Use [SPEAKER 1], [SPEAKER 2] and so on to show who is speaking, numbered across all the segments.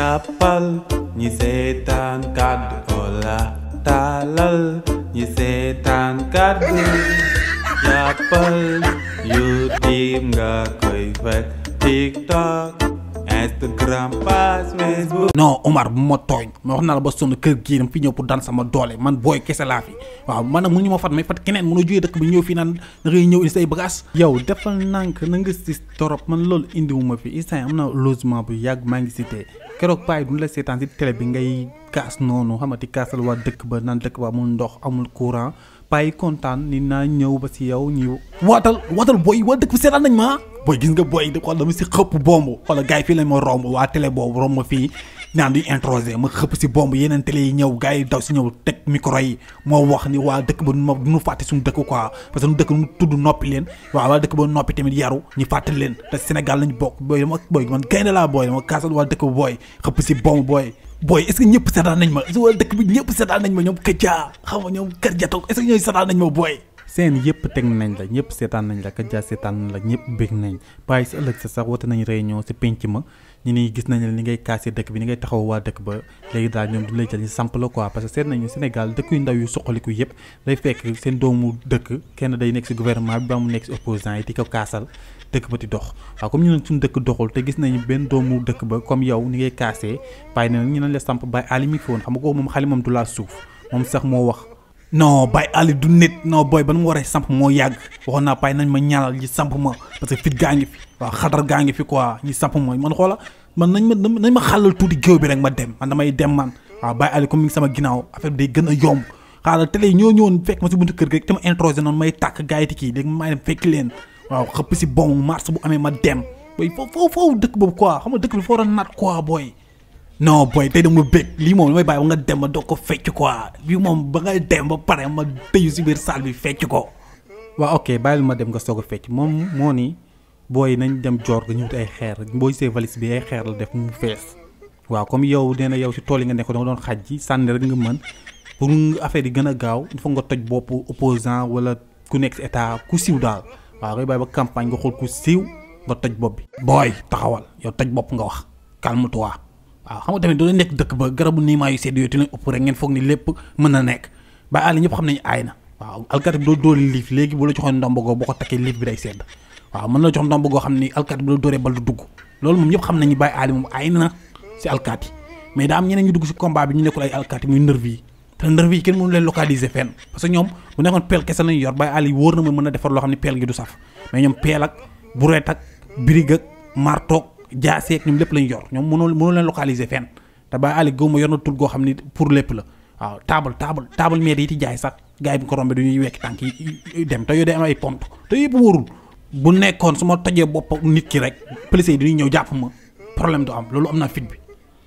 [SPEAKER 1] jàppal ñi seetaan kàddu Ola taalal ñi seetaan kàddu jàppal YouTube nga koy fekk TikTok Instagram page Facebook.
[SPEAKER 2] non Omar bu ma tooñ ma wax naa la ba sonn kër gii dama fi ñëw pour daan sama doole man booy kese laa fi waaw man nag mënuñu ma fat may fat keneen mën a jógee dëkk bi ñëw fii naan da ngay ñëw indi say bagages. yow defal nànk na nga si torop man loolu indiwuma fi instant am na logement bu yàgg maa ngi cité keroog paay duñu la seetaan si télé bi ngay kaas noonu xamati kaasal waa dëkk ba naan dëkk ba amul ndox amul courant paay kontaan ni naa ñëw ba si yow ñu waatal booy waa dëkk bi seetaan nañ ma booy gis nga booy xool dama si xëpp bomb xoolal gars yi fii lañ ma romb waa télé boobu romb ma fii naan duñ introsé ma xëpp si bomb yeneen télé yi ñëw gars yi daw si ñëw teg micro yi moo wax ni waa dëkk ba du ñu fàtte suñu dëkk quoi parce que suñu dëkk nu tudd noppi leen waaw waa dëkk ba noppi tamit yaru ñu fàttali leen te Sénégal lañ bokk booy man gaynde laa booy dama kaasal waa dëkk ba booy xëpp si bomb booy est-ce que ñëpp seetaan nañ ma est-ce que waa dëkk bi ñëpp seetaan nañ ma ñoom Kaja xam nga ñoom Kër Jato est-ce que ñooy seetaan nañ ma booy seen yëpp teg nañ la ñëpp seetaan nañ la Kaja seetaan nañ la ñëpp bég nañ bàyyi si ëllëg sa sax woote nañ réunion si penc ma ñu ni gis nañ la ni ngay kaase dëkk bi ni ngay taxaw waa dëkk ba léegi daal ñoom du lay jël ñu samp la quoi parce que seet nañu Sénégal dëkk yu ndaw yu soqaliku yëpp day fekk seen doomu dëkk kenn day nekk si gouvernement bi ba mu nekk si opposant yi di ko kaasal dëkk ba di dox waaw comme ñu ne suñu dëkk doxul te gis nañu benn doomu dëkk ba comme yow ni ngay kaasee bàyyi na ñu nañ la samp Baye Ali mi fi woon xam nga ko moom xale moom du laa suuf moom sax moo wax non Baye Ali du nit non booy ba nu mu war a samp moo yàgg waxoon naa Baye nañ ma ñaanal ñi samp ma parce que fit gaa ngi fi waaw xadar gaa ngi fi quoi ñi samp ma man xoola man nañ ma xàllal tuuti géew bi rek ma dem man damay dem man waaw Baye Ali comme mi ngi sama ginnaaw affaire bi day gën a yomb xaaral télé yi ñoo ñëwoon fekk ma si buntu kër gi rek te ma introsé noonu may tàkk gars yi ti kii léegi may dem fekk leen waaw xëpp si bon mars bu amee ma dem booy foofu dëkk boobu quoi xam nga dëkk bi foo doon naat quoi booy non booy tey dama bëgg lii moom damay bàyyi ba nga dem ba doog ko fecc quoi bii moom ba ngay dem ba pare ma tëju si biir salle bi fecc ko waaw ok bàyyil ma dem nga soog a fecc moom moo ni booy nañ dem joor nga ñëwut ay xeer booy see valise bi ay xeer la def mu fees waaw comme yow nee na yow si tool yi nga nekk da nga doon xaj ji sànni rek nga mën pour affaire yi gën a gaaw il faut nga toj bopp opposant wala ku nekk si état ku siiw daal waaw ngay bàyyi ba campagne nga xool ku siiw nga toj bopp bi booy taxawal yow toj bopp nga wax calme-toi waaw xam nga tamit doo nekk dëkk ba garabu niimaa yu sedd yooyu ti leen ëpp rek ngeen foog ni lépp mën na nekk Baye Ali ñëpp xam nañu aay na waaw alkaati bi doo dóori liif léegi bu la joxoon ndombogoo boo ko takkee liif bi day sedd waaw mën la jox ndombogoo xam ni alkaati bi la dóoree bal du dugg loolu moom ñëpp xam nañu Baye Ali moom aay na si alkaati mais daa am ñeneen ñu dugg si combat bi ñu nekkul ay alkaati muy nervi yi te nervi yi kenn mënu leen localiser fenn parce que ñoom bu nekkoon peel kese lañu yor Baye Ali wóor na ma mën a defar loo xam ne peel gi du saf mais ñoom peel ak bureet ak birig ak martoog jaaseeg ñoom lépp lañu yor ñoom mënoo leen localiser fenn te Baye Ali gëw ma yor na tul goo xam ni pour lépp la waaw table maire yi ti jaay sax gars yi bu ko rombee dañuy wekk tànk yi dem te yooyu day am ay pont te yëpp wóorul bu nekkoon su ma tojee bopp nit ki rek police yi dañuy ñëw jàpp ma problème du am loolu am naa fit bi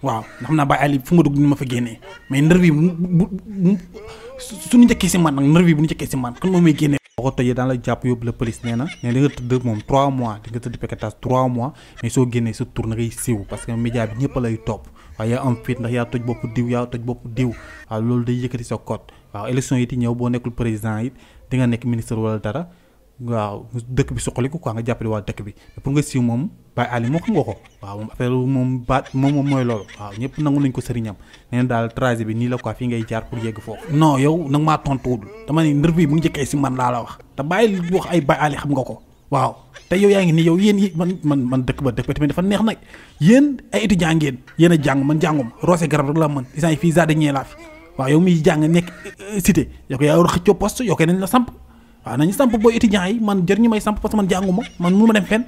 [SPEAKER 2] waaw ndax xam naa Baye Ali fu ma dugg ni ma fa génnee mais nervi bu suñu njëkkee si man nag nervi bu ñu njëkkee si man kon moom may génnee boo ko tojee daan la jàpp yóbbu la police nee na di nga tëdd moom 3 mois di nga tëdd paquetage 3 mois mais soo génnee sa tour na ngay siiw parce que média bi ñëpp lay topp waaw yaa am fit ndax yaa toj bopp diw waaw loolu day yëkkati sa code waaw élection yi ti ñëw boo nekkul président it di nga nekk ministre wala dara waaw dëkk bi suqaliku quoi nga jàppale waa dëkk bi pour nga siiw moom Baye Ali moo xam nga ko waaw moom affaire moom baat moom mooy loolu waaw ñëpp nangu nañ ko sëriñam nee na daal trajet bi nii la quoi fii ngay jaar pour yegg foofu non yow nag maa tontuwul dama ne nervi bi mu ngi njëkkee si man laa la wax te bàyyi wax ay Baye Ali xam nga ko waaw te yow yaa ngi nii yow yéen yi man dëkk ba tamit dafa neex nag yéen ay étudiant ngeen yéen a jàng man jànguma roose garab rek la mën isant yi fii jardinier laa fi waaw yow miy jàng nekk cité yow ko yaa war a xëccoo poste yow ko nañ la samp waaw nañu samp booy étudiants yi man jër ñu may samp parce que man jànguma man mënu ma dem fenn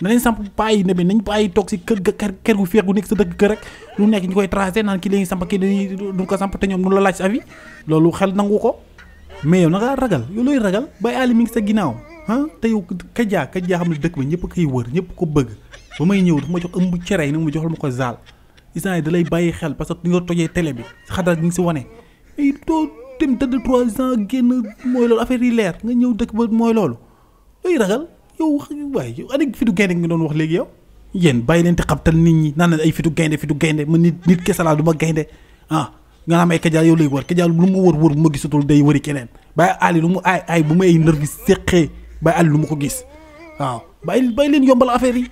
[SPEAKER 2] danañ samp payi ne bi nañ payi toog si kër gu féex gu nekk sa dëkk kër rek lu nekk ñu koy tracé naan kii léegi samp kii dañuy duñ ko samp te ñoom nu la laaj si avis loolu xel nangu ko mais yow na nga ragal yow looy ragal Baye Ali mi ngi sa ginnaaw te yow Kaja xam ne dëkk ba ñëpp koy wër ñëpp ko bëgg ba may ñëw dafa ma jox ëmb cere yi nag ma joxal ma ko zaal isant yi da lay bàyyi xel parce que nga tojee télé bi xadar gi ngi si wane ay doo dem tëdd 3 ans génn mooy loolu affaire yi leer nga ñëw dëkk ba mooy loolu looy ragal yow waaye yow anek fitu gaynde nga doon wax léegi yow yéen bàyyi leen te xabtal nit ñi naan ay fitu gaynde man nit kese laa du ma gaynde nga xam ay Kaja yow lay wër Kaja lu mu wër bu ma gisatul day wëri keneen Baye Ali lu mu ay bu may nervi séqee Baye Ali lu ma ko gis waaw bàyyi leen yombal affaire yi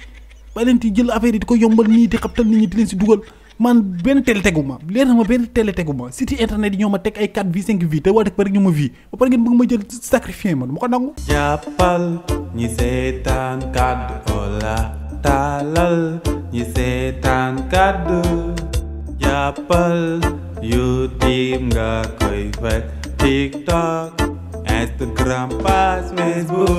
[SPEAKER 2] bàyyi leen ti jël affaire yi di ko yombal nii di xabtal nit ñi di leen si dugal man benn télé teguma leer na ma benn télé teguma site internet yi ñoo ma teg ay 4 vie 5 vie te waa dëkk ba rek ñu ma vie ba pare ngeen bëgg ma jël sacrifier ma du ma ko nangu.
[SPEAKER 1] jàppal ñi seetaan kàddu Ola taalal ñi seetaan kàddu jàppal YouTube nga koy fekk TikTok Instagram pas Facebook